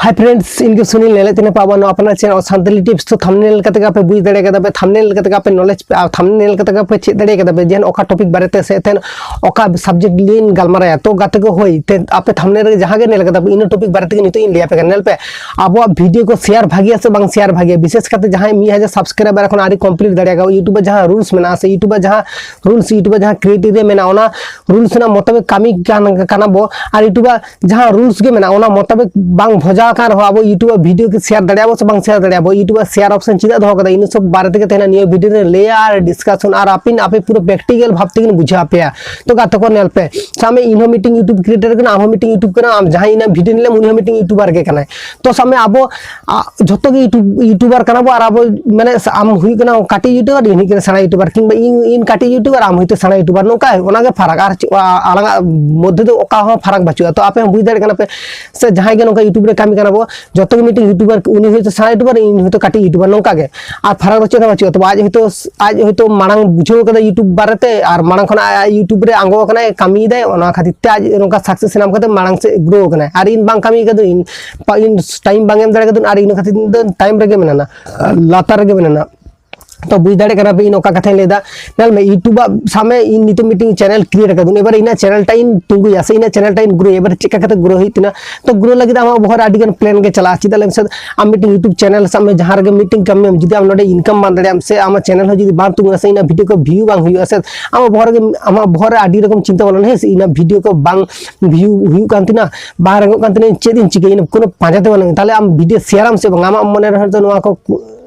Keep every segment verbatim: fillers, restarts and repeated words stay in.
Hi friends, ᱤᱧ ᱜᱮ ᱥᱩᱱᱤᱞ, ᱧᱮᱞᱮᱫ ᱛᱟᱦᱮᱱᱟ ᱯᱮ ᱟᱵᱚ ᱱᱚᱣᱟ ᱟᱯᱱᱟᱨ channel ᱥᱟᱱᱛᱟᱞᱤ tips᱾ ᱛᱚ thumbnail ᱠᱟᱛᱮ ᱜᱮ ᱟᱯᱮ ᱵᱩᱡᱽ ᱫᱟᱲᱮ ᱠᱟᱫᱟ ᱯᱮ, thumbnail ᱠᱟᱛᱮ ᱜᱮ ᱟᱯᱮ knowledge ᱯᱮ, ᱟᱨ thumbnail ᱠᱟᱛᱮ ᱜᱮ ᱟᱯᱮ ᱪᱮᱫ ᱫᱟᱲᱮ ᱠᱟᱫᱟ ᱯᱮ ᱡᱮ ᱚᱠᱟ topic ᱵᱟᱨᱮᱛᱮ ᱥᱮ ᱛᱮᱦᱮᱧ ᱚᱠᱟ subject ᱞᱤᱧ ᱜᱟᱞᱢᱟᱨᱟᱭᱟ᱾ ᱛᱚ ᱜᱟᱛᱮ ᱠᱚ, ᱦᱳᱭ, ᱛᱮ ᱟᱯᱮ thumbnail ᱨᱮ ᱡᱟᱦᱟᱸ ᱜᱮ ᱧᱮᱞ ᱠᱟᱫᱟ ᱯᱮ, ᱤᱱᱟᱹ topic ᱵᱟᱨᱮ ᱛᱮᱜᱮ ᱱᱤᱛᱚᱜ ᱤᱧ ᱞᱟᱹᱭ ᱟᱯᱮ ᱠᱟᱱᱟ᱾ ᱧᱮᱞ ᱯᱮ, ᱟᱵᱚᱣᱟᱜ video ᱠᱚ share ᱵᱷᱟᱜᱮᱭᱟ ᱥᱮ ᱵᱟᱝ share ᱵᱷᱟᱜᱮᱭᱟ? ᱵᱤᱥᱮᱥ ᱠᱟᱛᱮ ᱡᱟᱦᱟᱸᱭ ᱢᱤᱫ ᱦᱟᱡᱟᱨ subscriber ᱮᱠᱷᱚᱱ ᱟᱹᱣᱨᱤ complete ᱫᱟᱲᱮᱭᱟᱜᱼᱟ, YouTube ᱡᱟᱦᱟᱸ rules ᱢᱮᱱᱟᱜᱼᱟ ᱥᱮ YouTube ᱡᱟᱦᱟᱸ rules, YouTube ᱡᱟᱦᱟᱸ criteria ᱢᱮᱱᱟᱜᱼᱟ, ᱚᱱᱟ rules ᱨᱮᱱᱟᱜ ᱢᱚᱛᱟᱵᱤᱠ ᱠᱟᱹᱢᱤ ᱠᱟᱱ, ᱠᱟᱱᱟ ᱵᱚ, ᱟᱨ YouTube ᱡᱟᱦᱟᱸ rules ᱜᱮ ᱢᱮᱱᱟᱜᱼᱟ, ᱚᱱᱟ ᱢᱚᱛᱟᱵᱤᱠ ᱵᱟᱝ ᱵᱷᱚᱡᱟ ᱟᱠᱟᱱ ᱨᱮᱦᱚᱸ, ᱟᱵᱚ YouTube video ᱠᱤ share ᱫᱟᱲᱮᱭᱟᱜᱼᱟ ᱵᱚ ᱥᱮ ᱵᱟᱝ share ᱫᱟᱲᱮᱭᱟᱜᱼᱟ ᱵᱚ? YouTube share option ᱪᱮᱫᱟᱜ ᱫᱚᱦᱚ ᱠᱟᱫᱟ, ᱤᱱᱟᱹ ᱥᱚᱵ ᱵᱟᱨᱮ ᱛᱮᱜᱮ ᱛᱮᱦᱮᱧ ᱱᱤᱭᱟᱹ video ᱨᱮ ᱞᱟᱹᱭᱟ ᱟᱨ discussion, ᱟᱨ ᱟᱹᱯᱤᱱ ᱟᱯᱮ ᱯᱩᱨᱟᱹ practical ᱵᱷᱟᱵ ᱛᱮᱜᱮ ᱵᱩᱡᱷᱟᱹᱣ ᱟᱯᱮᱭᱟ᱾ ᱛᱚ ᱜᱟᱛᱮ ᱠᱚ, ᱧᱮᱞ ᱯᱮ, ᱥᱟᱵ ᱢᱮ, ᱤᱧ ᱦᱚᱸ ᱢᱤᱫᱴᱤᱝ YouTube creator ᱠᱟᱱᱟ, ᱟᱢ ᱦᱚᱸ ᱢᱤᱫᱴᱤᱝ YouTube ᱠᱟᱱᱟ, ᱟᱢ ᱡᱟᱦᱟᱸᱭ ᱤᱧ video ᱧᱮᱞᱮᱢ, ᱩᱱᱤ ᱦᱚᱸ ᱢᱤᱫᱴᱤᱝ YouTuber ᱜᱮ ᱠᱟᱱᱟᱭ᱾ ᱛᱚ ᱥᱟᱵ ᱢᱮ, ᱟᱵᱚ ᱟ, ᱡᱷᱚᱛᱚ ᱜᱮ YouTube, YouTuber ᱠᱟᱱᱟ ᱵᱚ, ᱟᱨ ᱟᱵᱚ, ᱢᱟᱱᱮ, ᱟᱢ ᱦᱩᱭᱩᱜ ᱠᱟᱱᱟ ᱠᱟᱹᱴᱤᱡ YouTuber, ᱤᱧ ᱦᱩᱭᱩᱜ ᱠᱟᱱᱟ ᱥᱮᱬᱟ YouTuber, ᱠᱤᱝᱵᱟ ᱤᱧ, ᱤᱧ ᱠᱟᱹᱴᱤᱡ YouTuber, ᱟᱢ ᱦᱚᱭᱛᱳ ᱥᱮᱬᱟ YouTuber, ᱱᱚᱝᱠᱟ ᱚᱱᱟ ᱜᱮ ᱯᱷᱟᱨᱟᱠ, ᱟᱨ ᱪᱮᱫ, ᱟ-, ᱟᱞᱟᱝᱟᱜ ᱢᱚᱫᱽᱫᱷᱮ ᱫᱚ ᱚᱠᱟ ᱦᱚᱸ ᱯᱷᱟᱨᱟᱠ ᱵᱟᱹᱪᱩᱜᱼᱟ᱾ ᱛᱚ ᱟᱯᱮ ᱦᱚᱸ ᱵᱩᱡᱽ ᱫᱟᱲᱮᱭᱟᱜ ᱠᱟᱱᱟ ᱯᱮ ᱥᱮ, ᱡᱟᱦᱟᱸᱭ ᱜᱮ ᱱᱚᱝᱠᱟ YouTube ᱨᱮ ᱠᱟᱹᱢᱤ ᱠᱟᱱᱟ ᱵᱚ, ᱡᱚᱛᱚ ᱜᱮ ᱢᱤᱫᱴᱮᱱ YouTuber, ᱩᱱᱤ ᱦᱚᱭᱛᱳ ᱥᱮᱬᱟ YouTuber, ᱤᱧ ᱦᱚᱭᱛᱳ ᱠᱟᱹᱴᱤᱡ YouTuber, ᱱᱚᱝᱠᱟ ᱜᱮ, ᱟᱨ ᱯᱷᱟᱨᱟᱠ ᱫᱚ ᱪᱮᱫ ᱦᱚᱸ ᱵᱟᱹᱪᱩᱜᱼᱟ᱾ ᱛᱚᱵᱮ ᱟᱡ ᱦᱚᱭᱛᱳ, ᱟᱡ ᱦᱚᱭᱛᱳ ᱢᱟᱲᱟᱝ ᱵᱩᱡᱷᱟᱹᱣ ᱠᱟᱫᱟ YouTube ᱵᱟᱨᱮᱛᱮ, ᱟᱨ ᱢᱟᱲᱟᱝ ᱠᱷᱚᱱᱟᱜ ᱟᱡ, ᱟᱡ YouTube ᱨᱮ ᱟᱬᱜᱚ ᱟᱠᱟᱱᱟᱭ, ᱠᱟᱹᱢᱤᱭᱮᱫᱟᱭ, ᱚᱱᱟ ᱠᱷᱟᱹᱛᱤᱨ ᱛᱮ ᱟᱡ ᱱᱚᱝᱠᱟ success ᱧᱟᱢ ᱠᱟᱛᱮ ᱢᱟᱲᱟᱝ ᱥᱮᱫ grow ᱟᱠᱟᱱᱟᱭ, ᱟᱨ ᱤᱧ ᱵᱟᱝ ᱠᱟᱹᱢᱤ ᱠᱟᱫᱟᱹᱧ, ᱯᱟ-, ᱤᱧ time ᱵᱟᱝ ᱮᱢ ᱫᱟᱲᱮ ᱠᱟᱫᱟᱹᱧ, ᱟᱨ ᱤᱱᱟᱹ ᱠᱷᱟᱹᱛᱤᱨ ᱤᱧ ᱫᱚ ᱛᱟᱭᱚᱢ ᱨᱮᱜᱮ ᱢᱮᱱᱟᱧᱟ, ᱞᱟᱛᱟᱨ ᱨᱮᱜᱮ ᱢᱮᱱᱟᱧᱟ᱾ ᱛᱚ ᱵᱩᱡᱽ ᱫᱟᱲᱮᱭᱟᱜ ᱠᱟᱱᱟ ᱯᱮ ᱤᱧ ᱚᱠᱟ ᱠᱟᱛᱷᱟᱧ ᱞᱟᱹᱭᱫᱟ᱾ ᱧᱮᱞ ᱢᱮ, YouTube ᱟᱜ ᱥᱟᱵ ᱢᱮ, ᱤᱧ ᱱᱤᱛᱚᱜ ᱢᱤᱫᱴᱤᱝ channel create ᱟᱠᱟᱫᱟᱹᱧ, ᱮᱵᱟᱨ ᱤᱧᱟᱹᱜ channel ᱴᱟ ᱤᱧ ᱛᱤᱸᱜᱩᱭᱟ ᱥᱮ ᱤᱧᱟᱹᱜ channel ᱴᱟ ᱤᱧ grow, ᱮᱵᱟᱨ ᱪᱮᱫ ᱞᱮᱠᱟ ᱠᱟᱛᱮ grow ᱦᱩᱭᱩᱜ ᱛᱤᱧᱟ? ᱛᱚ grow ᱞᱟᱹᱜᱤᱫ ᱟᱢᱟᱜ ᱵᱚᱦᱚᱜ ᱨᱮ ᱟᱹᱰᱤ ᱜᱟᱱ plan ᱜᱮ ᱪᱟᱞᱟᱜᱼᱟ᱾ ᱪᱮᱫᱟᱜ ᱞᱟᱹᱭ ᱢᱮᱥᱮ, ᱟᱢ ᱢᱤᱫᱴᱤᱝ YouTube channel ᱥᱟᱵ ᱢᱮ, ᱡᱟᱦᱟᱸ ᱨᱮᱜᱮ ᱢᱤᱫᱴᱤᱝ ᱠᱟᱹᱢᱤᱭᱟᱢ, ᱡᱩᱫᱤ ᱟᱢ ᱱᱚᱰᱮ income ᱵᱟᱝ ᱫᱟᱲᱮᱭᱟᱜ ᱟᱢ ᱥᱮ ᱟᱢᱟᱜ channel ᱦᱚᱸ ᱡᱩᱫᱤ ᱵᱟᱝ ᱛᱤᱸᱜᱩᱱᱟ ᱥᱮ ᱤᱧᱟᱹᱜ video ᱠᱚ view ᱵᱟᱝ ᱦᱩᱭᱩᱜᱼᱟ ᱥᱮ, ᱟᱢᱟᱜ ᱵᱚᱦᱚᱜ ᱨᱮᱜᱮ, ᱟᱢᱟᱜ ᱵᱚᱦᱚᱜ ᱨᱮ ᱟᱹᱰᱤ ᱨᱚᱠᱚᱢ ᱪᱤᱱᱛᱟᱹ ᱵᱚᱞᱚᱱᱟ, ᱦᱮᱸ ᱥᱮ, ᱤᱧᱟᱹᱜ video ᱠᱚ ᱵᱟᱝ view ᱦᱩᱭᱩᱜ ᱠᱟᱱ ᱛᱤᱧᱟ, ᱵᱟᱝ ᱨᱟᱱᱚᱜ ᱠᱟᱱ ᱛᱤᱧᱟ, ᱪᱮᱫ ᱤᱧ ᱪᱤᱠᱟᱹᱭᱟ, ᱤᱧᱟᱹᱜ ᱠᱳᱱᱳ ᱯᱟᱸᱡᱟ ᱛᱮ ᱵᱟᱹᱱᱩᱜᱼᱟ᱾ ᱛᱟᱦᱞᱮ ᱟᱢ video share ᱟᱢ ᱥᱮ ᱵᱟᱝ? ᱟᱢᱟᱜ ᱢᱚᱱᱮ ᱨᱮ ᱦᱚᱭᱛᱳ ᱱᱚᱣᱟ ᱠᱚ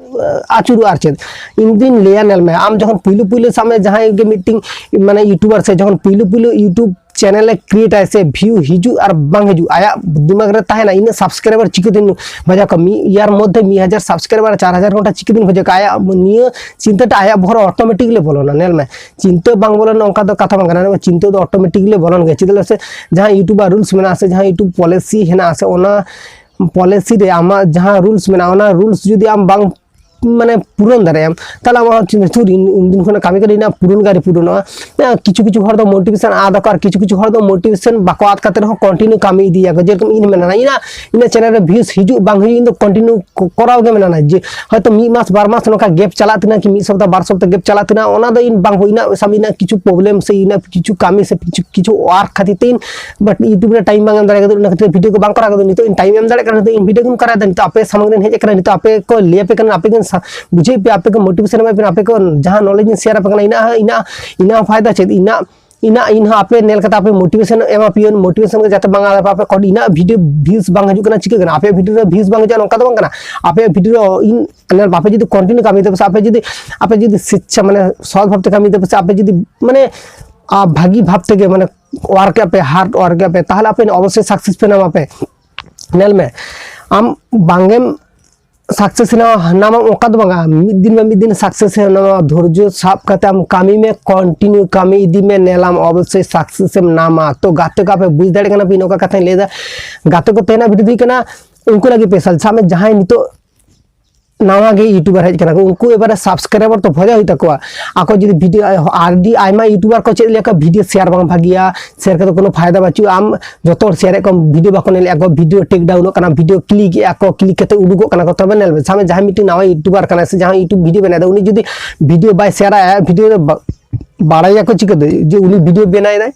ᱟᱹᱪᱩᱨᱚᱜᱼᱟ᱾ ᱟᱨ ᱪᱮᱫ, ᱤᱧ ᱫᱩᱧ ᱞᱟᱹᱭᱟ, ᱧᱮᱞ ᱢᱮ, ᱟᱢ ᱡᱚᱠᱷᱚᱱ ᱯᱩᱭᱞᱩ ᱯᱩᱭᱞᱩ ᱥᱟᱵ ᱢᱮ, ᱡᱟᱦᱟᱸᱭ ᱜᱮ ᱢᱤᱫᱴᱤᱝ, ᱢᱟᱱᱮ, YouTuber ᱥᱮ ᱡᱚᱠᱷᱚᱱ ᱯᱩᱭᱞᱩ ᱯᱩᱭᱞᱩ YouTube channel ᱮ create ᱟᱭ ᱥᱮ, view ᱦᱤᱡᱩᱜ ᱟᱨ ᱵᱟᱝ ᱦᱤᱡᱩᱜ ᱟᱭᱟᱜ ᱫᱤᱢᱟᱜᱽ ᱨᱮ ᱛᱟᱦᱮᱱᱟ, ᱤᱱᱟᱹᱜ subscriber ᱪᱤᱠᱟᱹᱛᱤᱧ ᱵᱷᱟᱡᱟ ᱠᱚᱣᱟ? ᱢᱤᱫ year ᱢᱚᱫᱽᱫᱷᱮ ᱢᱤᱫ ᱦᱟᱡᱟᱨ subscriber, ᱪᱟᱨ ᱦᱟᱡᱟᱨ ᱜᱷᱚᱱᱴᱟ ᱪᱤᱠᱟᱹᱛᱤᱧ ᱵᱷᱟᱡᱟ ᱠᱚᱣᱟ? ᱟᱭᱟᱜ ᱱᱤᱭᱟᱹ ᱪᱤᱱᱛᱟᱹᱴᱟ ᱟᱭᱟᱜ ᱵᱚᱦᱚᱜ ᱨᱮ automatically ᱵᱚᱞᱚᱱᱟ᱾ ᱧᱮᱞ ᱢᱮ, ᱪᱤᱱᱛᱟᱹ ᱵᱟᱝ ᱵᱚᱞᱚᱱᱟ ᱚᱱᱠᱟ ᱫᱚ ᱠᱟᱛᱷᱟ ᱵᱟᱝ ᱠᱟᱱᱟ, ᱪᱤᱱᱛᱟᱹ ᱫᱚ automatically ᱵᱚᱞᱚᱱ ᱜᱮᱭᱟ᱾ ᱪᱮᱫᱟᱜ ᱥᱮ ᱡᱟᱦᱟᱸ YouTube ᱟᱜ rules ᱢᱮᱱᱟᱜᱼᱟ ᱥᱮ ᱡᱟᱦᱟᱸ YouTube policy ᱦᱮᱱᱟᱜᱼᱟ ᱥᱮ, ᱚᱱᱟ policy ᱨᱮ ᱟᱢᱟᱜ ᱡᱟᱦᱟᱸ rules ᱢᱮᱱᱟᱜᱼᱟ, ᱚᱱᱟ rules ᱡᱩᱫᱤ ᱟᱢ ᱵᱟᱝ ᱢᱟᱱᱮ ᱯᱩᱨᱚᱱ ᱫᱟᱲᱮᱭᱟᱜ ᱟᱢ, ᱛᱟᱦᱚᱞᱮ ᱟᱢᱟᱜ ᱪᱤᱱᱛᱟᱹ ᱩᱱ ᱫᱤᱱ ᱠᱷᱚᱱᱟᱜ ᱠᱟᱹᱢᱤ ᱠᱟᱹᱴᱤᱡ ᱱᱟᱜ ᱯᱩᱨᱚᱱ ᱜᱟᱨᱤ ᱯᱩᱨᱚᱱᱚᱜᱼᱟ᱾ ᱠᱤᱪᱷᱩ ᱠᱤᱪᱷᱩ ᱦᱚᱲ ᱫᱚ ᱢᱳᱴᱤᱵᱷᱮᱥᱚᱱ ᱟᱫ ᱟᱠᱚ, ᱟᱨ ᱠᱤᱪᱷᱩ ᱠᱤᱪᱷᱩ ᱦᱚᱲ ᱫᱚ ᱢᱳᱴᱤᱵᱷᱮᱥᱚᱱ ᱵᱟᱠᱚ ᱟᱫ ᱠᱟᱛᱮ ᱨᱮᱦᱚᱸ ᱠᱚᱱᱴᱤᱱᱤᱭᱩ ᱠᱟᱹᱢᱤ ᱤᱫᱤᱭᱟᱠᱚ᱾ ᱡᱮᱨᱚᱠᱚᱢ ᱤᱧ ᱢᱮᱱᱟ, ᱤᱧᱟᱹᱜ ᱤᱧᱟᱹᱜ ᱪᱮᱱᱮᱞ ᱨᱮ ᱵᱷᱤᱭᱩᱥ ᱦᱤᱡᱩᱜ ᱵᱟᱝ ᱦᱤᱡᱩᱜ, ᱤᱧ ᱫᱚ ᱠᱚᱱᱴᱤᱱᱤᱭᱩ ᱠᱚᱨᱟᱣ ᱜᱮ ᱢᱮᱱᱟᱜᱼᱟ᱾ ᱡᱮ ᱦᱚᱭᱛᱳ ᱢᱤᱫ ᱢᱟᱥ ᱵᱟᱨ ᱢᱟᱥ ᱱᱚᱝᱠᱟ ᱜᱮᱯ ᱪᱟᱞᱟᱜ ᱛᱤᱧᱟ, ᱠᱤ ᱢᱤᱫ ᱥᱚᱯᱛᱟ ᱵᱟᱨ ᱥᱚᱯᱛᱟ ᱜᱮᱯ ᱪᱟᱞᱟᱜ ᱛᱤᱧᱟ, ᱚᱱᱟ ᱫᱚ ᱤᱧ ᱵᱟᱝ ᱦᱩᱭ, ᱤᱧᱟᱹᱜ ᱥᱟᱢ ᱤᱧᱟᱹᱜ ᱠᱤᱪᱷᱩ ᱯᱨᱚᱵᱞᱮᱢ ᱥᱮ ᱤᱧᱟᱹᱜ ᱠᱤᱪᱷᱩ ᱠᱟᱹᱢᱤ ᱥᱮ ᱠᱤᱪᱷᱩ ᱠᱤᱪᱷᱩ ᱳᱣᱟᱨᱠ ᱠᱷᱟᱹᱛᱤᱨ ᱛᱮ ᱤᱧ ᱵᱟᱴ ᱤᱭᱩᱴᱩᱵᱽ ᱨᱮ ᱴᱟᱭᱤᱢ ᱵᱟᱝ ᱮᱢ ᱫᱟᱲᱮ ᱠᱟᱫᱟ, ᱚᱱᱟ ᱠᱷᱟᱹᱛᱤᱨ ᱵᱷᱤᱰᱤᱭᱳ ᱠᱚ ᱵᱟᱝ ᱠᱚᱨᱟᱣ ᱠᱟᱫᱟ᱾ ᱱᱤᱛᱚᱜ ᱤᱧ ᱴᱟᱭᱤᱢ ᱮᱢ ᱫᱟᱲᱮᱭᱟᱜ ᱠᱟᱱᱟ, ᱱᱤᱛᱚᱜ ᱤᱧ ᱵᱷᱤᱰᱤᱭᱳ ᱜᱤᱧ ᱠᱚᱨᱟᱣ ᱮᱫᱟ, ᱱᱤᱛᱚᱜ ᱟᱯᱮ ᱥᱟᱢᱟᱝ ᱨᱮ ᱦᱮᱡ ᱟᱠᱟᱱᱟ, ᱱᱤᱛᱚᱜ ᱟᱯᱮ ᱠᱚ ᱞᱟᱹᱭ ᱟᱯᱮ ᱠᱟᱱᱟ, ᱟᱯᱮ ᱠᱚ ᱥᱟ- ᱵᱩᱡᱷᱟᱹᱣ ᱯᱮ, ᱟᱯᱮ ᱠᱚ ᱢᱳᱴᱤᱵᱷᱮᱥᱚᱱ ᱮᱢᱟ ᱯᱮ, ᱟᱯᱮ ᱠᱚ ᱡᱟᱦᱟᱸ ᱱᱚᱞᱮᱡᱽ ᱤᱧ ᱥᱮᱭᱟᱨ ᱟᱯᱮ ᱠᱟᱱᱟ, ᱤᱱᱟᱹ ᱤᱱᱟᱹ ᱤᱱᱟᱹ ᱯᱷᱟᱭᱫᱟ ᱪᱮᱫ? ᱤᱱᱟᱹ ᱤᱱᱟᱹ ᱤᱧ ᱦᱚᱸ ᱟᱯᱮ ᱧᱮᱞ ᱠᱟᱛᱮ ᱟᱯᱮ ᱢᱳᱴᱤᱵᱷᱮᱥᱚᱱ ᱮᱢᱟ ᱯᱮᱭᱟᱹᱧ, ᱢᱳᱴᱤᱵᱷᱮᱥᱚᱱ ᱠᱚ ᱡᱟᱛᱮ ᱵᱟᱝ ᱟᱫ ᱟᱯᱮ ᱠᱚ, ᱤᱱᱟᱹ ᱵᱷᱤᱰᱤᱭᱳ ᱵᱷᱤᱭᱩᱥ ᱵᱟᱝ ᱦᱤᱡᱩᱜ ᱠᱟᱱᱟ, ᱪᱤᱠᱟᱹᱜ ᱠᱟᱱᱟ? ᱟᱯᱮᱭᱟᱜ ᱵᱷᱤᱰᱤᱭᱳ ᱨᱮ ᱵᱷᱤᱭᱩᱥ ᱵᱟᱝ ᱦᱤᱡᱩᱜᱼᱟ, ᱱᱚᱝᱠᱟ ᱫᱚ ᱵᱟᱝ ᱠᱟᱱᱟ᱾ ᱟᱯᱮᱭᱟᱜ ᱵᱷᱤᱰᱤᱭᱳ ᱨᱮ ᱤᱧ ᱧᱮᱞ ᱟᱯᱮ ᱡᱩᱫᱤ ᱠᱚᱱᱴᱤᱱᱤᱭᱩ ᱠᱟᱹᱢᱤ ᱛᱟᱯᱮ ᱥᱮ ᱟᱯᱮ ᱡᱩᱫᱤ ᱟᱯᱮ ᱡᱩᱫᱤ ᱥᱤᱪᱪᱷᱟ ᱢᱟᱱᱮ ᱥᱚᱛ ᱵᱷᱟᱵᱽ ᱛᱮ ᱠᱟᱹᱢᱤ ᱛᱟᱯᱮ ᱥᱮ ᱟᱯᱮ ᱡᱩᱫᱤ ᱢᱟᱱᱮ ᱟᱨ ᱵᱷᱟᱹᱜᱤ ᱵᱷᱟᱵᱽ ᱛᱮᱜᱮ ᱢᱟᱱᱮ ᱳᱣᱟᱨᱠ ᱟᱯᱮ, ᱦᱟᱨᱰ ᱳᱣᱟᱨᱠ ᱟᱯᱮ, ᱛᱟᱦᱚᱞᱮ ᱟᱯᱮ ᱚᱵᱚᱥᱥᱳᱭ ᱥᱟᱠᱥᱮᱥ ᱯᱮ ᱧᱟᱢᱟ ᱯᱮ᱾ ᱧᱮᱞ ᱢᱮ, ᱟᱢ ᱵᱟᱝᱜᱮᱢ ᱥᱟᱠᱥᱮᱥ ᱧᱟᱢᱟ ᱚᱱᱠᱟ ᱫᱚ ᱵᱟᱝᱟ, ᱢᱤᱫ ᱫᱤᱱ ᱵᱟ ᱢᱤᱫ ᱫᱤᱱ ᱥᱟᱠᱥᱮᱥ ᱮᱢ ᱧᱟᱢᱟ᱾ ᱫᱷᱳᱨᱡᱚ ᱥᱟᱵ ᱠᱟᱛᱮ ᱟᱢ ᱠᱟᱹᱢᱤ ᱢᱮ, ᱠᱚᱱᱴᱤᱱᱤᱭᱩ ᱠᱟᱹᱢᱤ ᱤᱫᱤ ᱢᱮ, ᱧᱮᱞᱟᱢ ᱚᱵᱚᱥᱥᱳᱭ ᱥᱟᱠᱥᱮᱥ ᱮᱢ ᱧᱟᱢᱟ᱾ ᱛᱚ ᱜᱟᱛᱮ ᱠᱚ, ᱟᱯᱮ ᱵᱩᱡᱽ ᱫᱟᱲᱮᱭᱟᱜ ᱠᱟᱱᱟ ᱯᱮ ᱤᱧ ᱚᱠᱟ ᱠᱟᱛᱷᱟᱧ ᱞᱟᱹᱭᱫᱟ? ᱜᱟᱛᱮ ᱠᱚ, ᱛᱮᱦᱮᱧᱟᱜ ᱵᱷᱤᱰᱤᱭᱳ ᱫᱚ ᱦᱩᱭᱩᱜ ᱠᱟᱱᱟ ᱩᱱᱠᱩ ᱞᱟᱹᱜᱤᱫ ᱥᱯᱮᱥᱟᱞ᱾ ᱥᱟᱵ ᱢᱮ, ᱡᱟᱦᱟᱸᱭ ᱱᱤᱛᱚᱜ ᱱᱟᱣᱟ ᱜᱮ ᱭᱩᱴᱩᱵᱟᱨ ᱦᱮᱡ ᱠᱟᱱᱟ ᱠᱚ, ᱩᱱᱠᱩ ᱮᱵᱟᱨᱮ ᱥᱟᱵᱥᱠᱨᱟᱭᱵᱟᱨ ᱛᱚ ᱵᱷᱚᱡᱟ ᱦᱩᱭᱩᱜ ᱛᱟᱠᱚᱣᱟ᱾ ᱟᱠᱚ ᱡᱩᱫᱤ ᱵᱷᱤᱰᱤᱭᱳ, ᱟᱹᱰᱤ ᱟᱭᱢᱟ ᱭᱩᱴᱩᱵᱟᱨ ᱠᱚ ᱪᱮᱫ ᱞᱮᱠᱟ ᱵᱷᱤᱰᱤᱭᱳ ᱥᱮᱭᱟᱨ ᱵᱟᱝ ᱵᱷᱟᱜᱮᱭᱟ, ᱥᱮᱭᱟᱨ ᱠᱟᱛᱮ ᱠᱳᱱᱳ ᱯᱷᱟᱭᱫᱟ ᱵᱟᱹᱪᱩᱜᱼᱟ᱾ ᱟᱢ ᱡᱚᱛᱚ ᱦᱚᱲ ᱥᱮᱭᱟᱨᱮᱫ ᱠᱚᱣᱟ, ᱵᱷᱤᱰᱤᱭᱳ ᱴᱮᱠ ᱰᱟᱣᱩᱱᱚᱜ ᱠᱟᱱᱟ, ᱵᱷᱤᱰᱤᱭᱳ ᱠᱞᱤᱠ ᱮᱫᱼᱟ ᱠᱚ, ᱠᱞᱤᱠ ᱠᱟᱛᱮ ᱩᱰᱩᱠᱚᱜ ᱠᱟᱱᱟ ᱠᱚ᱾ ᱛᱚᱵᱮ ᱧᱮᱞ ᱢᱮ, ᱥᱟᱵ ᱢᱮ ᱡᱟᱦᱟᱸᱭ ᱢᱤᱫᱴᱤᱡ ᱱᱟᱣᱟ ᱭᱩᱴᱩᱵᱟᱨ ᱠᱟᱱᱟᱭ ᱥᱮ ᱡᱟᱦᱟᱸᱭ ᱭᱩᱴᱩᱵ ᱵᱷᱤᱰᱤᱭᱳ ᱵᱮᱱᱟᱣ ᱮᱫᱟ, ᱩᱱᱤ ᱡᱩᱫᱤ ᱵᱷᱤᱰᱤᱭᱳ ᱵᱟᱭ ᱥᱮᱭᱟᱨᱟ, ᱵᱷᱤᱰᱤᱭᱳ ᱨᱮ ᱵᱟ- ᱵᱟᱲᱟᱭᱟᱠᱚ ᱪᱤᱠᱟᱹᱛᱮ ᱡᱮ ᱩᱱᱤ ᱵᱷᱤᱰᱤᱭᱳ ᱵᱮᱱᱟᱣ ᱮᱫᱟᱭ?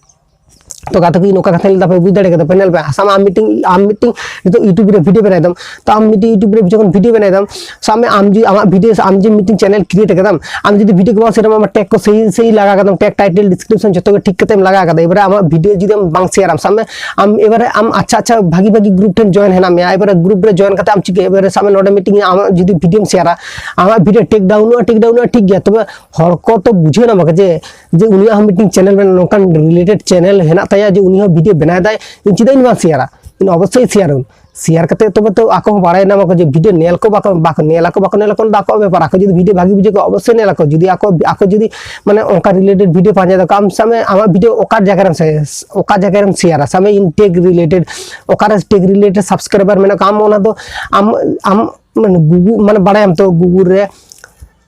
ᱛᱚ ᱜᱟᱛᱮ ᱠᱚ, ᱤᱧ ᱚᱠᱟ ᱠᱟᱛᱷᱟᱧ ᱞᱟᱹᱭᱫᱟ ᱯᱮ ᱵᱩᱡᱽ ᱫᱟᱲᱮ ᱠᱟᱫᱟ ᱯᱮ? ᱧᱮᱞ ᱯᱮ, ᱟᱥᱟᱢ ᱟᱢ ᱢᱤᱫᱴᱤᱝ, ᱟᱢ ᱢᱤᱫᱴᱤᱝ ᱱᱤᱛᱚᱜ ᱭᱩᱴᱩᱵᱽ ᱨᱮ ᱵᱷᱤᱰᱤᱭᱳ ᱵᱮᱱᱟᱣ ᱫᱟᱢ, ᱛᱚ ᱟᱢ ᱢᱤᱫᱴᱤᱝ ᱭᱩᱴᱩᱵᱽ ᱨᱮ ᱡᱚᱠᱷᱚᱱ ᱵᱷᱤᱰᱤᱭᱳ ᱵᱮᱱᱟᱣ ᱫᱟᱢ, ᱥᱟᱵ ᱢᱮ ᱟᱢ ᱡᱩᱫᱤ ᱟᱢᱟᱜ ᱵᱷᱤᱰᱤᱭᱳ, ᱟᱢ ᱡᱮ ᱢᱤᱫᱴᱤᱝ ᱪᱮᱱᱮᱞ ᱠᱨᱤᱭᱮᱴ ᱠᱟᱫᱟᱢ, ᱟᱢ ᱡᱩᱫᱤ ᱵᱷᱤᱰᱤᱭᱳ ᱠᱚ ᱵᱟᱝ ᱥᱮᱭᱟᱨᱟᱢ, ᱟᱢᱟᱜ ᱴᱮᱜᱽ ᱠᱚ ᱥᱮᱭ ᱥᱮᱭ ᱞᱟᱜᱟ ᱠᱟᱫᱟᱢ, ᱴᱮᱜᱽ, ᱴᱟᱭᱴᱮᱞ, ᱰᱤᱥᱠᱨᱤᱯᱥᱚᱱ ᱡᱚᱛᱚ ᱜᱮ ᱴᱷᱤᱠ ᱠᱟᱛᱮᱢ ᱞᱟᱜᱟ ᱠᱟᱫᱟ, ᱮᱵᱟᱨᱮ ᱟᱢᱟᱜ ᱵᱷᱤᱰᱤᱭᱳ ᱡᱩᱫᱤ ᱟᱢ ᱵᱟᱝ ᱥᱮᱭᱟᱨᱟᱢ, ᱥᱟᱵ ᱢᱮ ᱟᱢ ᱮᱵᱟᱨᱮ ᱟᱢ ᱟᱪᱪᱷᱟ ᱟᱪᱪᱷᱟ ᱵᱷᱟᱜᱤ ᱵᱷᱟᱜᱤ ᱜᱨᱩᱯ ᱴᱷᱮᱱ ᱡᱚᱭᱮᱱ ᱦᱮᱱᱟᱜ ᱢᱮᱭᱟ, ᱮᱵᱟᱨᱮ ᱜᱨᱩᱯ ᱨᱮ ᱡᱚᱭᱮᱱ ᱠᱟᱛᱮ ᱟᱢ ᱪᱤᱠᱟᱹᱭᱟ? ᱮᱵᱟᱨᱮ ᱥᱟᱵ ᱢᱮ ᱱᱚᱰᱮ ᱢᱤᱫᱴᱤᱝ ᱟᱢᱟᱜ ᱡᱩᱫᱤ ᱵᱷᱤᱰᱤᱭᱳᱢ ᱥᱮᱭᱟᱨᱟ, ᱟᱢᱟᱜ ᱵᱷᱤᱰᱤᱭᱳ ᱴᱮᱠ ᱰᱟᱣᱩᱱᱚᱜᱼᱟ, ᱴᱮᱠ ᱰᱟᱣᱩᱱᱚᱜᱼᱟ, ᱴᱷᱤᱠ ᱜᱮᱭᱟ, ᱛᱚᱵᱮ ᱦᱚᱲ ᱠᱚ ᱛᱚ ᱵᱩᱡᱷᱟᱹᱣ ᱧᱟᱢᱟ ᱡᱮ, ᱡᱮ ᱩᱱᱤᱭᱟᱜ ᱦᱚᱸ ᱢᱤᱫᱴᱤᱝ ᱪᱮᱱᱮᱞ ᱢᱮᱱᱟᱜᱼᱟ, ᱱᱚᱝᱠᱟᱱ ᱨᱤᱞᱮᱴᱮᱰ ᱪᱮᱱᱮᱞ ᱦᱮᱱᱟᱜ ᱛᱟᱭᱟ, ᱡᱮ ᱩᱱᱤ ᱦᱚᱸ ᱵᱷᱤᱰᱤᱭᱳ ᱵᱮᱱᱟᱣ ᱮᱫᱟᱭ, ᱤᱧ ᱪᱮᱫᱟᱜ ᱤᱧ ᱵᱟᱝ ᱥᱮᱭᱟᱨᱟ? ᱤᱧ ᱚᱵᱚᱥᱥᱳᱭ ᱥᱮᱭᱟᱨᱟᱹᱧ᱾ ᱥᱮᱭᱟᱨ ᱠᱟᱛᱮ ᱛᱚᱵᱮ ᱛᱚ ᱟᱠᱚ ᱦᱚᱸ ᱵᱟᱲᱟᱭ ᱧᱟᱢᱟ ᱠᱚ ᱡᱮ ᱵᱷᱤᱰᱤᱭᱳ ᱧᱮᱞ ᱠᱚ ᱵᱟᱠᱚ, ᱵᱟᱠᱚ ᱧᱮᱞ ᱟᱠᱚ, ᱵᱟᱠᱚ ᱧᱮᱞ ᱟᱠᱚ, ᱚᱱᱟ ᱫᱚ ᱟᱠᱚᱣᱟᱜ ᱵᱮᱯᱟᱨ᱾ ᱟᱠᱚ ᱡᱩᱫᱤ ᱵᱷᱤᱰᱤᱭᱳ ᱵᱷᱟᱜᱤ ᱵᱩᱡᱷᱟᱹᱣ ᱠᱚᱣᱟ, ᱚᱵᱚᱥᱥᱳᱭ ᱧᱮᱞ ᱟᱠᱚ᱾ ᱡᱩᱫᱤ ᱟᱠᱚ, ᱟᱠᱚ ᱡᱩᱫᱤ ᱢᱟᱱᱮ ᱚᱱᱠᱟ ᱨᱤᱞᱮᱴᱮᱰ ᱵᱷᱤᱰᱤᱭᱳ ᱯᱟᱸᱡᱟᱭ ᱫᱟᱠᱚ, ᱟᱢ ᱥᱟᱵ ᱢᱮ ᱟᱢᱟᱜ ᱵᱷᱤᱰᱤᱭᱳ ᱚᱠᱟ ᱡᱟᱭᱜᱟ ᱨᱮᱢ ᱥᱮ-, ᱚᱠᱟ ᱡᱟᱭᱜᱟ ᱨᱮᱢ ᱥᱮᱭᱟᱨᱟ, ᱥᱟᱵ ᱢᱮ ᱤᱧ ᱴᱮᱠ ᱨᱤᱞᱮᱴᱮᱰ, ᱚᱠᱟᱨᱮ ᱴᱮᱠ ᱨᱤᱞᱮᱴᱮᱰ ᱥᱟᱵᱥᱠᱨᱟᱭᱵᱟᱨ ᱢᱮᱱᱟᱜ ᱠᱚᱣᱟ, ᱟᱢ ᱚᱱᱟ ᱫᱚ ᱟᱢ, ᱟᱢ ᱢᱟᱱᱮ ᱜᱩᱜᱩ ᱢᱟᱱᱮ ᱵᱟᱲᱟᱭᱟᱢ ᱛᱚ, ᱜᱩᱜᱩᱞ ᱨᱮ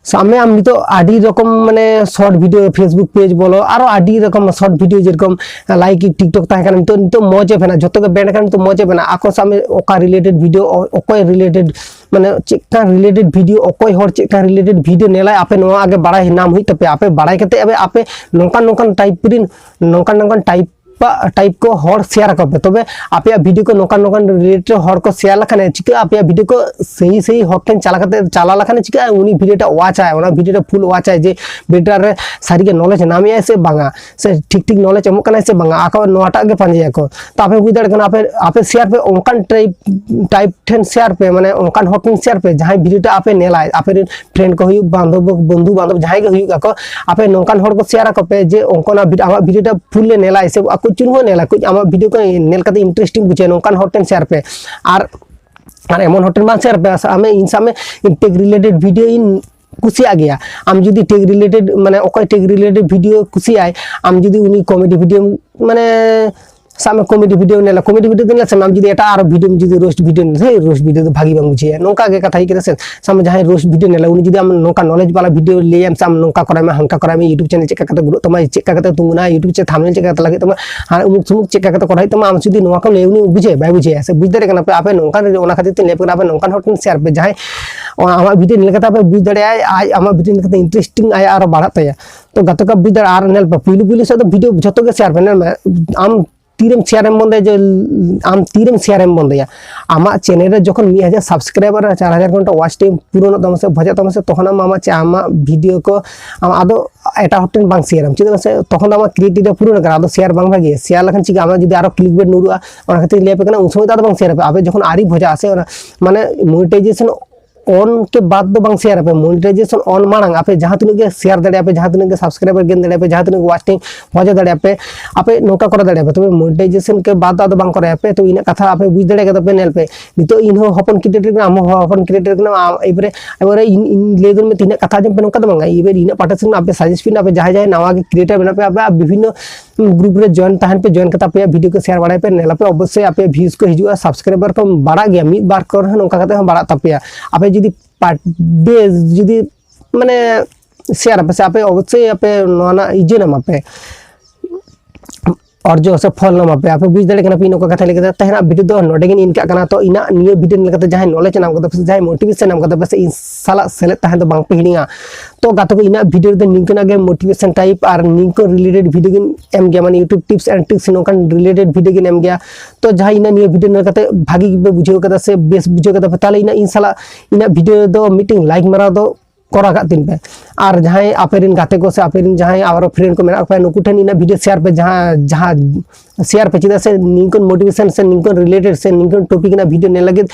ᱥᱟᱵ ᱢᱮ ᱟᱢ ᱱᱤᱛᱚᱜ ᱟᱹᱰᱤ ᱨᱚᱠᱚᱢ ᱢᱟᱱᱮ ᱥᱚᱨᱴ ᱵᱷᱤᱰᱤᱭᱳ, ᱯᱷᱮᱥᱵᱩᱠ ᱯᱮᱡᱽ ᱵᱚᱞᱚ, ᱟᱨᱚ ᱟᱹᱰᱤ ᱨᱚᱠᱚᱢ ᱥᱚᱨᱴ ᱵᱷᱤᱰᱤᱭᱳ, ᱡᱮᱨᱚᱠᱚᱢ ᱞᱟᱭᱤᱠ ᱴᱤᱠᱴᱚᱠ ᱛᱟᱦᱮᱸ ᱠᱟᱱᱟ, ᱱᱤᱛᱚᱜ ᱱᱤᱛᱚᱜ ᱢᱚᱡᱽ ᱮ ᱵᱮᱱᱟ, ᱡᱚᱛᱚ ᱜᱮ ᱵᱮᱱ ᱟᱠᱟᱱᱟ, ᱱᱤᱛᱚᱜ ᱢᱚᱡᱽ ᱮ ᱵᱮᱱᱟ᱾ ᱟᱠᱚ ᱥᱟᱵ ᱢᱮ ᱚᱠᱟ ᱨᱤᱞᱮᱴᱮᱰ ᱵᱷᱤᱰᱤᱭᱳ, ᱚᱠᱚᱭ ᱨᱤᱞᱮᱴᱮᱰ ᱢᱟᱱᱮ ᱪᱮᱫᱠᱟ ᱨᱤᱞᱮᱴᱮᱰ ᱵᱷᱤᱰᱤᱭᱳ, ᱚᱠᱚᱭ ᱦᱚᱲ ᱪᱮᱫᱠᱟ ᱨᱤᱞᱮᱴᱮᱰ ᱵᱷᱤᱰᱤᱭᱳ ᱧᱮᱞᱟᱭ, ᱟᱯᱮ ᱱᱚᱣᱟ ᱟᱜᱮ ᱵᱟᱲᱟᱭ ᱧᱟᱢ ᱦᱩᱭᱩᱜ ᱛᱟᱯᱮᱭᱟ᱾ ᱟᱯᱮ ᱵᱟᱲᱟᱭ ᱠᱟᱛᱮ ᱟᱯᱮ ᱟᱯᱮ ᱱᱚᱝᱠᱟᱱ ᱱᱚᱝᱠᱟᱱ ᱴᱟᱭᱤᱯ ᱨᱤᱱ ᱱᱚᱝᱠᱟᱱ ᱱᱚᱝᱠᱟᱱ ᱴᱟᱭᱤᱯ ᱴᱟᱭᱤᱯ ᱠᱚ ᱦᱚᱲ ᱥᱮᱭᱟᱨ ᱟᱠᱚ ᱯᱮ, ᱛᱚᱵᱮ ᱟᱯᱮᱭᱟᱜ ᱵᱷᱤᱰᱤᱭᱳ ᱠᱚ ᱱᱚᱝᱠᱟᱱ ᱱᱚᱝᱠᱟᱱ ᱨᱤᱞᱮᱴᱮᱰ ᱦᱚᱲ ᱠᱚ ᱥᱮᱭᱟᱨ ᱞᱮᱠᱷᱟᱱ ᱪᱤᱠᱟᱹᱜᱼᱟ? ᱟᱯᱮᱭᱟᱜ ᱵᱷᱤᱰᱤᱭᱳ ᱠᱚ ᱥᱟᱹᱦᱤ ᱥᱟᱹᱦᱤ ᱦᱚᱲ ᱴᱷᱮᱱ ᱪᱟᱞᱟᱣ ᱠᱟᱛᱮ ᱪᱟᱞᱟᱣ ᱞᱮᱠᱷᱟᱱ ᱪᱤᱠᱟᱹᱜᱼᱟ? ᱩᱱᱤ ᱵᱷᱤᱰᱤᱭᱳ ᱴᱟᱜ ᱣᱟᱪ ᱟᱭ, ᱚᱱᱟ ᱵᱷᱤᱰᱤᱭᱳ ᱴᱟᱜ ᱯᱷᱩᱞ ᱣᱟᱪ ᱟᱭ, ᱡᱮ ᱵᱷᱤᱰᱤᱭᱳ ᱨᱮ ᱥᱟᱹᱨᱤᱜᱮ ᱱᱚᱞᱮᱡᱽ ᱧᱟᱢᱮᱜᱼᱟᱭ ᱥᱮ ᱵᱟᱝᱟ, ᱥᱮ ᱴᱷᱤᱠ ᱴᱷᱤᱠ ᱱᱚᱞᱮᱡᱽ ᱮᱢᱚᱜ ᱠᱟᱱᱟᱭ ᱥᱮ ᱵᱟᱝᱟ, ᱟᱠᱚ ᱱᱚᱣᱟᱴᱟᱜ ᱜᱮ ᱯᱟᱸᱡᱟᱭᱟᱠᱚ᱾ ᱛᱚ ᱟᱯᱮ ᱵᱩᱡᱽ ᱫᱟᱲᱮᱭᱟᱜ ᱠᱟᱱᱟ, ᱟᱯᱮ ᱟᱯᱮ ᱥᱮᱭᱟᱨ ᱯᱮ ᱚᱱᱠᱟᱱ ᱴᱟᱭᱤᱯ ᱴᱟᱭᱤᱯ ᱴᱷᱮᱱ ᱥᱮᱭᱟᱨ ᱯᱮ, ᱢᱟᱱᱮ ᱚᱱᱠᱟᱱ ᱦᱚᱲ ᱴᱷᱮᱱ ᱥᱮᱭᱟᱨ ᱯᱮ ᱡᱟᱦᱟᱸᱭ ᱵᱷᱤᱰᱤᱭᱳ ᱴᱟᱜ ᱟᱯᱮ ᱧᱮᱞᱟᱭ, ᱟᱯᱮ ᱨᱮᱱ ᱯᱷᱨᱮᱱᱰ ᱠᱚ ᱦᱩᱭᱩᱜ, ᱵᱟᱱᱫᱷᱚᱵ ᱵᱚᱱᱫᱷᱩ ᱵᱟᱱᱫᱷᱚᱵ ᱡᱟᱦᱟᱸᱭ ᱜᱮ ᱦᱩᱭᱩᱜ ᱟᱠᱚ, ᱟᱯᱮ ᱱᱚᱝᱠᱟᱱ ᱦᱚᱲ ᱠᱚ ᱥᱮᱭᱟᱨ ᱟᱠᱚ ᱯᱮ ᱡᱮ ᱚᱱᱠᱟᱱᱟᱜ ᱵᱷᱤᱰᱤᱭᱳ, ᱟᱢᱟᱜ ᱵᱷᱤᱰᱤᱭᱳ ᱴᱟᱜ ᱯᱷᱩᱞ ᱞᱮ ᱧᱮᱞᱟ ᱥᱮ ᱟᱠᱚ ᱪᱩᱱ ᱦᱚᱸ ᱧᱮᱞᱟ, ᱠᱟᱹᱡ ᱟᱢᱟᱜ ᱵᱷᱤᱰᱤᱭᱳ ᱠᱚ ᱧᱮᱞ ᱠᱟᱛᱮ ᱤᱱᱴᱟᱨᱮᱥᱴᱤᱝ ᱵᱩᱡᱷᱟᱹᱜᱼᱟ, ᱱᱚᱝᱠᱟᱱ ᱦᱚᱲ ᱴᱷᱮᱱ ᱥᱮᱭᱟᱨ ᱯᱮ᱾ ᱟᱨ ᱟᱨ ᱮᱢᱚᱱ ᱦᱚᱲ ᱴᱷᱮᱱ ᱵᱟᱝ ᱥᱮᱭᱟᱨ ᱯᱮ᱾ ᱟᱢ ᱤᱧ ᱥᱟᱵ ᱢᱮ, ᱤᱧ ᱴᱮᱠ ᱨᱤᱞᱮᱴᱮᱰ ᱵᱷᱤᱰᱤᱭᱳ ᱤᱧ ᱠᱩᱥᱤᱭᱟᱜ ᱜᱮᱭᱟ, ᱟᱢ ᱡᱩᱫᱤ ᱴᱮᱠ ᱨᱤᱞᱮᱴᱮᱰ ᱢᱟᱱᱮ ᱚᱠᱚᱭ ᱴᱮᱠ ᱨᱤᱞᱮᱴᱮᱰ ᱵᱷᱤᱰᱤᱭᱳ ᱠᱩᱥᱤᱭᱟᱜᱼᱟᱭ, ᱟᱢ ᱡᱩᱫᱤ ᱩᱱᱤ ᱠᱚᱢᱮᱰᱤ ᱵᱷᱤᱰᱤᱭᱳ ᱢᱟᱱᱮ ᱥᱟᱵ ᱢᱮ ᱠᱚᱢᱮᱰᱤ ᱵᱷᱤᱰᱤᱭᱳ ᱧᱮᱞᱟ, ᱠᱚᱢᱮᱰᱤ ᱵᱷᱤᱰᱤᱭᱳ ᱫᱚ ᱧᱮᱞᱟ ᱥᱮ ᱟᱢ ᱡᱩᱫᱤ ᱮᱴᱟᱜ ᱟᱨᱚ ᱵᱷᱤᱰᱤᱭᱳ ᱡᱩᱫᱤ ᱨᱳᱥᱴ ᱵᱷᱤᱰᱤᱭᱳ ᱧᱮᱞᱟ, ᱦᱮᱸ ᱨᱳᱥᱴ ᱵᱷᱤᱰᱤᱭᱳ ᱫᱚ ᱵᱷᱟᱜᱤ ᱵᱟᱝ ᱵᱩᱡᱷᱟᱹᱜᱼᱟ, ᱱᱚᱝᱠᱟ ᱜᱮ ᱠᱟᱛᱷᱟ ᱦᱩᱭᱩᱜ ᱠᱟᱱᱟ ᱥᱮ᱾ ᱥᱟᱵ ᱢᱮ ᱡᱟᱦᱟᱸᱭ ᱨᱳᱥᱴ ᱵᱷᱤᱰᱤᱭᱳ ᱧᱮᱞᱟ, ᱩᱱᱤ ᱡᱩᱫᱤ ᱟᱢ ᱱᱚᱝᱠᱟ ᱱᱚᱞᱮᱡᱽ ᱵᱟᱞᱟ ᱵᱷᱤᱰᱤᱭᱳ ᱞᱟᱹᱭᱟᱢ ᱥᱮ ᱟᱢ ᱱᱚᱝᱠᱟ ᱠᱚᱨᱟᱣ ᱢᱮ, ᱦᱟᱱᱠᱟ ᱠᱚᱨᱟᱣ ᱢᱮ, YouTube ᱪᱮᱱᱮᱞ ᱪᱮᱫ ᱞᱮᱠᱟ ᱠᱟᱛᱮ ᱜᱨᱳᱜ ᱛᱟᱢᱟ, ᱪᱮᱫ ᱞᱮᱠᱟ ᱠᱟᱛᱮ ᱛᱤᱸᱜᱩᱱᱟ, YouTube ᱪᱮ ᱛᱷᱟᱢᱵᱱᱮᱞ ᱪᱮᱫ ᱞᱮᱠᱟ ᱠᱟᱛᱮ ᱞᱟᱜᱟᱜ ᱛᱟᱢᱟ, ᱟᱨ ᱩᱢᱩᱠ ᱥᱩᱢᱩᱠ ᱪᱮᱫ ᱞᱮᱠᱟ ᱠᱟᱛᱮ ᱠᱚᱨᱟᱣ ᱦᱩᱭᱩᱜ ᱛᱟᱢᱟ, ᱟᱢ ᱡᱩᱫᱤ ᱱᱚᱣᱟ ᱠᱚᱢ ᱞᱟᱹᱭᱟ, ᱩᱱᱤ ᱵᱩᱡᱷᱟᱹᱣ ᱵᱟᱭ ᱵᱩᱡᱷᱟᱹᱣᱟ ᱥᱮ᱾ ᱵᱩᱡᱽ ᱫᱟᱲᱮᱭᱟᱜ ᱠᱟᱱᱟ ᱯᱮ ᱟᱯᱮ ᱱᱚᱝᱠᱟᱱ, ᱚᱱᱟ ᱠᱷᱟᱹᱛᱤᱨ ᱛᱮ ᱞᱟᱹᱭ ᱟᱯᱮ ᱠᱟᱱᱟ, ᱟᱯᱮ ᱱᱚᱝᱠᱟᱱ ᱦᱚᱲ ᱴᱷᱮᱱ ᱥᱮᱭᱟᱨ ᱯᱮ, ᱡᱟᱦᱟᱸᱭ ᱟᱢᱟᱜ ᱵᱷᱤᱰᱤᱭᱳ ᱧᱮᱞ ᱠᱟᱛᱮ ᱟᱯᱮ ᱵᱩᱡᱽ ᱫᱟᱲᱮᱭᱟᱜᱼᱟᱭ, ᱟᱡ ᱟᱢᱟᱜ ᱵᱷᱤᱰᱤᱭᱳ ᱧᱮᱞ ᱠᱟᱛᱮ ᱤᱱᱴᱟᱨᱮᱥᱴᱤᱝ ᱟᱭᱟᱜ ᱟᱨᱚ ᱵᱟᱲᱦᱟᱜ ᱛᱟᱭᱟ᱾ ᱛᱚ ᱜᱟᱛᱮ ᱠᱚ ᱵᱩᱡᱽ ᱫᱟᱲᱮᱭᱟᱜᱼᱟ᱾ ᱟᱨ ᱧᱮᱞ ᱯᱮ, ᱯᱩᱭᱞᱩ ᱯᱩᱭᱞᱩ ᱥᱮᱫ ᱫᱚ ᱵᱷᱤᱰᱤᱭᱳ ᱡᱷᱚᱛᱚ ᱜᱮ ᱥᱮᱭᱟᱨ ᱯᱮ, ᱧᱮᱞ ᱢᱮ ᱟᱢ ᱛᱤᱨᱮᱢ ᱥᱮᱭᱟᱨᱮᱢ ᱵᱚᱱᱫᱚᱭᱟ, ᱡᱮ ᱟᱢ ᱛᱤᱨᱮᱢ ᱥᱮᱭᱟᱨᱮᱢ ᱵᱚᱱᱫᱚᱭᱟ? ᱟᱢᱟᱜ ᱪᱮᱱᱮᱞ ᱨᱮ ᱡᱚᱠᱷᱚᱱ ᱢᱤᱫ ᱦᱟᱡᱟᱨ ᱥᱟᱵᱥᱠᱨᱟᱭᱵᱟᱨ ᱟᱨ ᱪᱟᱨ ᱦᱟᱡᱟᱨ ᱜᱷᱚᱱᱴᱟ ᱣᱟᱪ ᱴᱟᱭᱤᱢ ᱯᱩᱨᱟᱹᱱᱚᱜ ᱛᱟᱢᱟ ᱥᱮ ᱵᱷᱚᱡᱟᱜ ᱛᱟᱢᱟ ᱥᱮ, ᱛᱚᱠᱷᱚᱱ ᱟᱢ ᱟᱢᱟᱜ ᱪᱮ-, ᱟᱢᱟᱜ ᱵᱷᱤᱰᱤᱭᱳ ᱠᱚ ᱟᱢ ᱟᱫᱚ ᱮᱴᱟᱜ ᱦᱚᱲ ᱴᱷᱮᱱ ᱵᱟᱝ ᱥᱮᱭᱟᱨᱟᱢ, ᱪᱮᱫᱟᱜ ᱥᱮ ᱛᱚᱠᱷᱚᱱ ᱫᱚ ᱟᱢᱟᱜ ᱠᱨᱤᱭᱮᱴᱤᱵᱷ ᱨᱮ ᱯᱩᱨᱟᱹᱱ ᱠᱟᱱᱟ, ᱟᱫᱚ ᱥᱮᱭᱟᱨ ᱵᱟᱝ ᱵᱷᱟᱜᱮᱭᱟ᱾ ᱥᱮᱭᱟᱨ ᱞᱮᱠᱷᱟᱱ ᱪᱤᱠᱟᱹ, ᱟᱢᱟᱜ ᱡᱩᱫᱤ ᱟᱨᱚ ᱠᱞᱤᱠ ᱵᱮᱴ ᱧᱩᱨᱩᱜᱼᱟ, ᱚᱱᱟ ᱠᱷᱟᱹᱛᱤᱨ ᱞᱟᱹᱭ ᱟᱯᱮ ᱠᱟᱱᱟ, ᱩᱱ ᱥᱚᱢᱚᱭ ᱫᱚ ᱟᱫᱚ ᱵᱟᱝ ᱥᱮᱭᱟᱨ ᱟᱯᱮ᱾ ᱟᱯᱮ ᱡᱚᱠᱷᱚᱱ ᱟᱹᱣᱨᱤ ᱵᱷᱚᱡᱟᱜᱼᱟ ᱥᱮ, ᱚᱱᱟ ᱢᱟᱱᱮ ᱢᱚᱱᱤᱴᱟᱭᱡᱮᱥᱚᱱ on ᱠᱮ ᱵᱟᱫ ᱫᱚ ᱵᱟᱝ ᱥᱮᱭᱟᱨ ᱟᱯᱮ, ᱢᱚᱱᱤᱴᱟᱭᱡᱮᱥᱚᱱ ᱚᱱ ᱢᱟᱲᱟᱝ ᱟᱯᱮ ᱡᱟᱦᱟᱸ ᱛᱤᱱᱟᱹᱜ ᱜᱮ ᱥᱮᱭᱟᱨ ᱫᱟᱲᱮᱭᱟᱜᱼᱟ ᱯᱮ, ᱡᱟᱦᱟᱸ ᱛᱤᱱᱟᱹᱜ ᱜᱮ ᱥᱟᱵᱥᱠᱨᱟᱭᱵᱟᱨ ᱜᱮᱱ ᱫᱟᱲᱮᱭᱟᱜᱼᱟ ᱯᱮ, ᱡᱟᱦᱟᱸ ᱛᱤᱱᱟᱹᱜ ᱜᱮ ᱣᱟᱪ ᱴᱟᱭᱤᱢ ᱢᱚᱡᱟ ᱫᱟᱲᱮᱭᱟᱜᱼᱟ ᱯᱮ, ᱟᱯᱮ ᱱᱚᱝᱠᱟ ᱠᱚᱨᱟᱣ ᱫᱟᱲᱮᱭᱟᱜᱼᱟ ᱯᱮ᱾ ᱛᱚᱵᱮ ᱢᱚᱱᱤᱴᱟᱭᱡᱮᱥᱚᱱ ᱠᱮ ᱵᱟᱫ ᱫᱚ ᱟᱫᱚ ᱵᱟᱝ ᱠᱚᱨᱟᱣ ᱟᱯᱮ᱾ ᱛᱚ ᱤᱱᱟᱹᱜ ᱠᱟᱛᱷᱟ ᱟᱯᱮ ᱵᱩᱡᱽ ᱫᱟᱲᱮ ᱠᱟᱫᱟ ᱯᱮ, ᱧᱮᱞ ᱯᱮ ᱱᱤᱛᱚᱜ ᱤᱧ ᱦᱚᱸ ᱦᱚᱯᱚᱱ ᱠᱨᱤᱭᱮᱴᱟᱨ ᱠᱟᱱᱟ, ᱟᱢ ᱦᱚᱸ ᱦᱚᱯᱚᱱ ᱠᱨᱤᱭᱮᱴᱟᱨ ᱠᱟᱱᱟ, ᱟᱢ ᱮᱵᱟᱨᱮ ᱮᱵᱟᱨᱮ ᱤᱧ ᱤᱧ ᱞᱟᱹᱭ ᱫᱚ ᱢᱤᱫ ᱤᱱᱟᱹᱜ ᱠᱟᱛᱷᱟ ᱟᱸᱡᱚᱢ ᱯᱮ, ᱱᱚᱝᱠᱟ ᱫᱚ ᱵᱟᱝ, ᱮᱵᱟᱨᱮ ᱤᱱᱟᱹᱜ ᱯᱟᱦᱴᱟ ᱥᱮᱫ ᱟᱯᱮ ᱥᱟᱡᱮᱥᱴ ᱯᱮ, ᱟᱯᱮ ᱡᱟᱦᱟᱸᱭ ᱡᱟᱦᱟᱸᱭ ᱱᱟᱣᱟ ᱜᱮ ᱠᱨᱤᱭᱮᱴᱟᱨ ᱢᱮᱱᱟᱜ ᱯᱮ, ᱟᱯᱮ ᱟᱨ ᱵᱤᱵᱷᱤᱱᱱᱚ ᱜᱨᱩᱯ ᱨᱮ ᱡᱚᱭᱮᱱ ᱛᱟᱦᱮᱱ ᱯᱮ, ᱡᱚᱭᱮᱱ ᱠᱟᱛᱮ ᱟᱯᱮᱭᱟᱜ ᱵᱷᱤᱰᱤᱭᱳ ᱠᱚ ᱥᱮᱭᱟᱨ ᱵᱟᱲᱟᱭ ᱯᱮ, ᱧᱮᱞ ᱟᱯᱮ ᱚᱵᱚᱥᱥᱳᱭ ᱟᱯᱮᱭᱟᱜ ᱵᱷᱤᱭᱩᱡᱽ ᱠᱚ ᱦᱤᱡᱩᱜᱼᱟ, ᱥᱟᱵᱥᱠᱨᱟᱭᱵᱟᱨ ᱠᱚ ᱵᱟᱲᱟᱜ ᱜᱮᱭᱟ, ᱢᱤᱫ ᱵᱟᱨ ᱠᱚᱨᱮ ᱦᱚᱸ ᱱᱚᱝᱠᱟ ᱠᱟᱛᱮ ᱦᱚᱸ ᱵᱟᱲᱟᱜ ᱛᱟᱯᱮᱭᱟ᱾ ᱟᱯᱮ ᱡᱩᱫᱤ ᱯᱟᱨ ᱰᱮ ᱡᱩᱫᱤ ᱢᱟᱱᱮ ᱥᱮᱭᱟᱨ ᱟᱯᱮ ᱥᱮ ᱟᱯᱮ ᱚᱵᱚᱥᱥᱳᱭ ᱟᱯᱮ ᱱᱚᱣᱟ ᱨᱮᱱᱟᱜ ᱤᱭᱟᱹ ᱧᱟᱢ ᱟᱯᱮ, ᱚᱨᱡᱚ ᱥᱮ ᱯᱷᱚᱞ ᱧᱟᱢ ᱟᱯᱮ᱾ ᱟᱯᱮ ᱵᱩᱡᱽ ᱫᱟᱲᱮᱭᱟᱜ ᱠᱟᱱᱟ ᱯᱮ ᱤᱧ ᱚᱠᱟ ᱠᱟᱛᱷᱟ ᱞᱟᱹᱭ ᱠᱮᱫᱟ᱾ ᱛᱮᱦᱮᱧᱟᱜ ᱵᱷᱤᱰᱤᱭᱳ ᱫᱚ ᱱᱚᱰᱮ ᱜᱤᱧ ᱤᱱᱠᱟᱜ ᱠᱟᱱᱟ᱾ ᱛᱚ ᱤᱧᱟᱹᱜ ᱱᱤᱭᱟᱹ ᱵᱷᱤᱰᱤᱭᱳ ᱧᱮᱞ ᱠᱟᱛᱮ ᱡᱟᱦᱟᱸᱭ ᱱᱚᱞᱮᱡᱽ ᱧᱟᱢ ᱠᱟᱫᱟ ᱯᱮ ᱥᱮ ᱡᱟᱦᱟᱸᱭ ᱢᱳᱴᱤᱵᱷᱮᱥᱚᱱ ᱧᱟᱢ ᱠᱟᱫᱟ ᱯᱮ ᱥᱮ ᱤᱧ ᱥᱟᱞᱟᱜ ᱥᱮᱞᱮᱫ ᱛᱟᱦᱮᱸ ᱫᱚ ᱵᱟᱝ ᱯᱮ ᱦᱤᱲᱤᱧᱟ᱾ ᱛᱚ ᱜᱟᱛᱮ ᱠᱚ, ᱤᱧᱟᱹᱜ ᱵᱷᱤᱰᱤᱭᱳ ᱨᱮᱫᱚ ᱱᱤᱝᱠᱟᱹᱱᱟᱜ ᱜᱮ ᱢᱳᱴᱤᱵᱷᱮᱥᱚᱱ ᱴᱟᱭᱤᱯ ᱟᱨ ᱱᱤᱝᱠᱟᱹ ᱨᱤᱞᱮᱴᱮᱰ ᱵᱷᱤᱰᱤᱭᱳ ᱜᱤᱧ ᱮᱢ ᱜᱮᱭᱟ, ᱢᱟᱱᱮ YouTube tips and tricks ᱱᱚᱝᱠᱟᱱ ᱨᱤᱞᱮᱴᱮᱰ ᱵᱷᱤᱰᱤᱭᱳ ᱜᱤᱧ ᱮᱢ ᱜᱮᱭᱟ᱾ ᱛᱚ ᱡᱟᱦᱟᱸᱭ ᱤᱧᱟᱹᱜ ᱱᱤᱭᱟᱹ ᱵᱷᱤᱰᱤᱭᱳ ᱧᱮᱞ ᱠᱟᱛᱮ ᱵᱷᱟᱜᱤ ᱜᱮᱯᱮ ᱵᱩᱡᱷᱟᱹᱣ ᱠᱟᱫᱟ ᱥᱮ ᱵᱮᱥ ᱵᱩᱡᱷᱟᱹᱣ ᱠᱟᱫᱟ ᱯᱮ, ᱛᱟᱦᱞᱮ ᱤᱧᱟᱹᱜ ᱤᱧ ᱥᱟᱞᱟᱜ ᱤᱧᱟᱹᱜ ᱵᱷᱤᱰᱤᱭᱳ ᱫᱚ ᱢᱤᱫᱴᱮᱱ ᱞᱟᱭᱤᱠ ᱢᱟᱨᱟᱣ ᱫᱚ ᱠᱚᱨᱟᱣ ᱠᱟᱜ ᱛᱤᱧ ᱯᱮ᱾ ᱟᱨ ᱡᱟᱦᱟᱸᱭ ᱟᱯᱮ ᱨᱮᱱ ᱜᱟᱛᱮ ᱠᱚ ᱥᱮ ᱟᱯᱮ ᱨᱮᱱ ᱡᱟᱦᱟᱸᱭ ᱟᱨᱚ ᱯᱷᱨᱮᱱᱰ ᱠᱚ ᱢᱮᱱᱟᱜ ᱠᱚᱣᱟ, ᱱᱩᱠᱩ ᱴᱷᱮᱱ ᱤᱧᱟᱹᱜ ᱵᱷᱤᱰᱤᱭᱳ ᱥᱮᱭᱟᱨ ᱯᱮ, ᱡᱟᱦᱟᱸ ᱡᱟᱦᱟᱸ ᱥᱮᱭᱟᱨ ᱯᱮ, ᱪᱮᱫᱟᱜ ᱥᱮ ᱱᱤᱝᱠᱟᱹᱱ ᱢᱳᱴᱤᱵᱷᱮᱥᱚᱱ ᱥᱮ ᱱᱤᱝᱠᱟᱹᱱ ᱨᱤᱞᱮᱴᱮᱰ ᱥᱮ ᱱᱤᱝᱠᱟᱹᱱ ᱴᱚᱯᱤᱠ ᱨᱮᱱᱟᱜ ᱵᱷᱤᱰᱤᱭᱳ ᱧᱮᱞ ᱞᱟᱹᱜᱤᱫ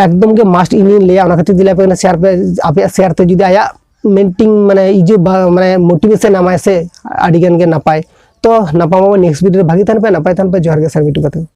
ᱮᱠᱫᱚᱢ ᱜᱮ ᱢᱟᱥᱴ ᱤᱧᱤᱧ ᱞᱟᱹᱭᱟ᱾ ᱚᱱᱟ ᱠᱷᱟᱹᱛᱤᱨ ᱛᱮ ᱞᱟᱹᱭ ᱟᱯᱮ ᱠᱟᱱᱟ, ᱥᱮᱭᱟᱨ ᱯᱮ᱾ ᱟᱯᱮᱭᱟᱜ ᱥᱮᱭᱟᱨ ᱛᱮ ᱡᱩᱫᱤ ᱟᱭᱟᱜ ᱢᱤᱫᱴᱤᱝ ᱢᱟᱱᱮ ᱤᱭᱟᱹ ᱵᱟ-, ᱢᱟᱱᱮ ᱢᱳᱴᱤᱵᱷᱮᱥᱚᱱ ᱮᱢᱟᱭ ᱥᱮ, ᱟᱹᱰᱤ ᱜᱟᱱ ᱜᱮ ᱱᱟᱯᱟᱭ᱾ ᱛᱚ ᱱᱟᱯᱟᱭ ᱢᱟ ᱱᱮᱠᱥᱴ ᱵᱷᱤᱰᱤᱭᱳ ᱨᱮ ᱵᱷᱟᱜᱤ ᱛᱟᱦᱮᱱ ᱯᱮ, ᱱᱟᱯᱟᱭ ᱛᱟᱦᱮᱱ ᱯᱮ᱾ ᱡᱚᱦᱟᱨ ᱜᱮ ᱥᱟᱨ ᱢᱤᱴᱩ ᱜᱟᱛᱮ᱾